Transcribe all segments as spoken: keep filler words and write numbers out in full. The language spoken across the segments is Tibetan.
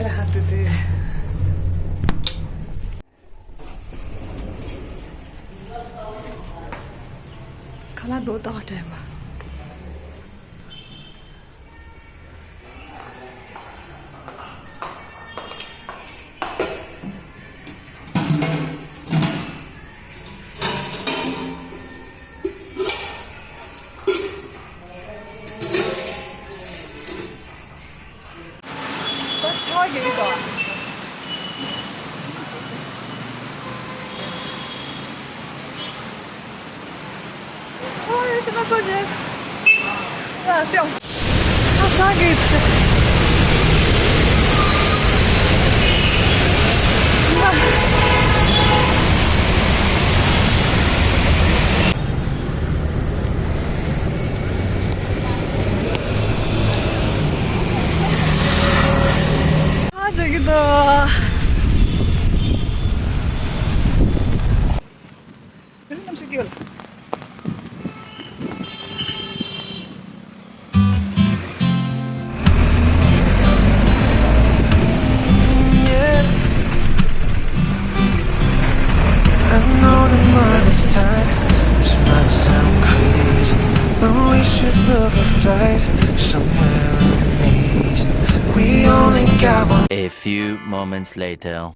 ར་ཧ་ཏུ་ཏུ། ཁ་ལག་རྡོག་རྡོག་སྤྲད་པ། ད་ཆར་པ་རྒྱག་གི་འདུག་ཆར་པ་ཡོད་ཤི་ན་ཚོ་རྒྱག་ཡ་ལྟོས། ད་ཆར་པ་རྒྱག་གི་འདུག་ཨ་ཅག་གི་དོ། དེ་ནི་གནམ་གཤིས་སྐྱིད་པོ། I know the money's tight. This might sound crazy, but we should book a flight somewhere amazing. We only got one. A few moments later.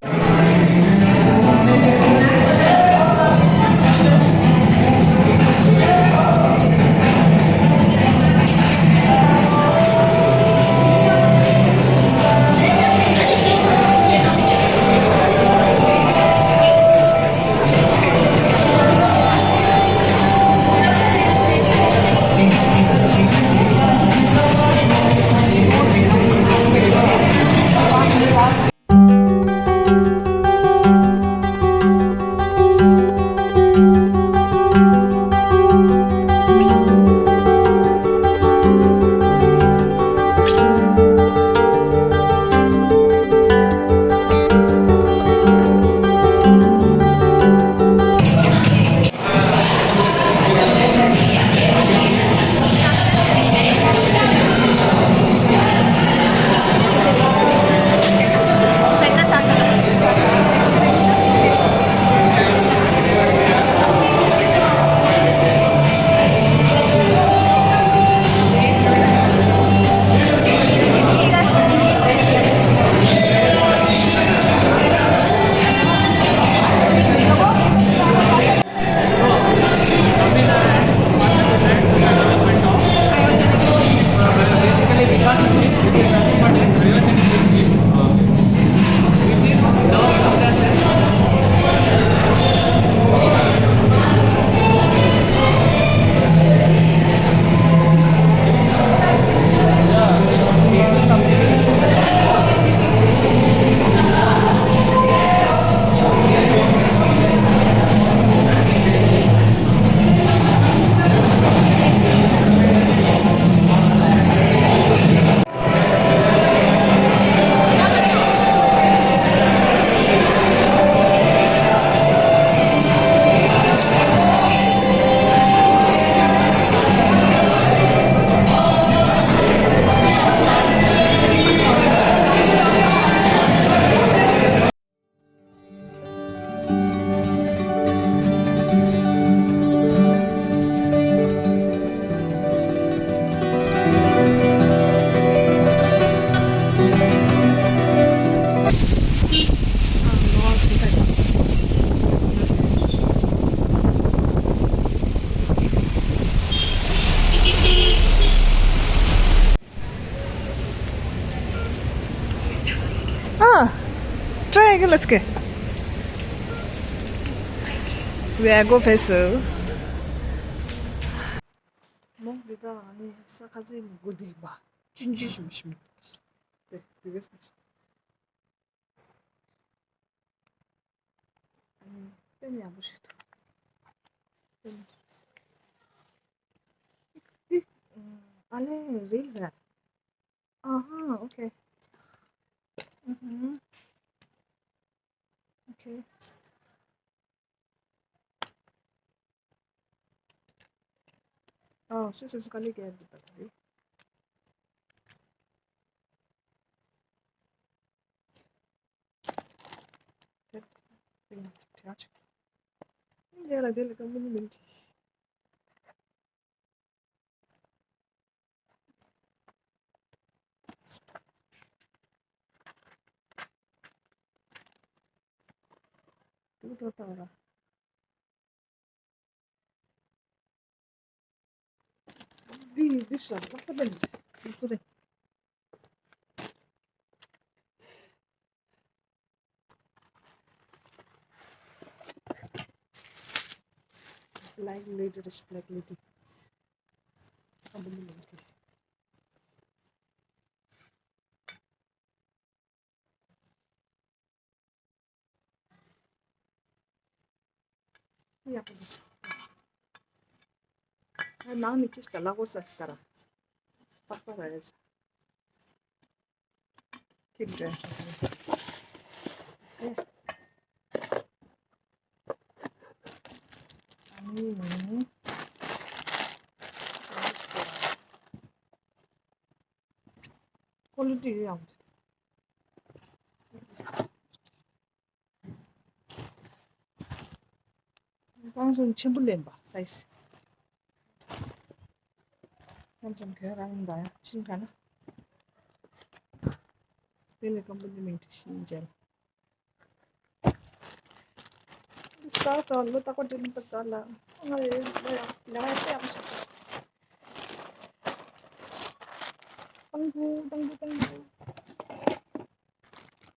Ah, try again, let's go. We are go pencil. ནི་འདི་དག་ནི་ས་ཁ་ཚིག་ནི་དགུ་ལྡན་པ་ཅུན་ཅུན་ཞིམ་ཞིམ་དེ་དེ་གས། དཔེ་ཡག་པོ་ཞིག་འདུག་དཔེ་འདི་ཨ་ལས་རིལ་ར། ཨ་ཧ། ཨོ་ཁེ། ཨུ་ཧུམ། ཨོ་ཁེ། ཨ་སོ་སོ་སོ་ག་ལེ་ག་ཡར་འདུག་པ་དེ་རེད། ཡང་ཅིག་བྲེལ་བ་ཆེ། ཡ་ལ་དེ་ལ་ཀམ་པ་ནི་མིན་གྱི། དུ་ཏོ་ཏོ་ར། འདི་འདི་ཤ་ལག་པ་ལ་འདི་ཁོ་རེ། Black lady is black lady. ཨ་འདི་མི་ལ་འདི། ཡག་པོ་འདུག་ཨ་ནང་ནས་ཁྱི་ཞིག་ལག་པ་ཟ་ཟ་ར། པགས་པ་ར་ཡ་ཆ། ཁྱི་འདྲ། ཆེ། ཨ་ནི། ཀོ་ལི་ཊི་ཡང་། སྤང་ལྗོངས་ཆེན་པོ་ལེན་པ་སའི་སི། ཡང་ཙམ་གྱོན་རང་ཡིན་པ་ཡང་ཕྱིན་ག་ན། དེ་ལས་ཀམ་པ་ནི་མིང་དུ་ཤིན་མཇལ། ས་ས་ལོ་ཏག་པ་དྲན་པ་ད་ལ། ང་ཡི་ལོ་ཡང་ལ་ཡང་ཡང་ཞིག་ཏང་ཏུ་ཏང་ཏུ་ཏང་ཏུ།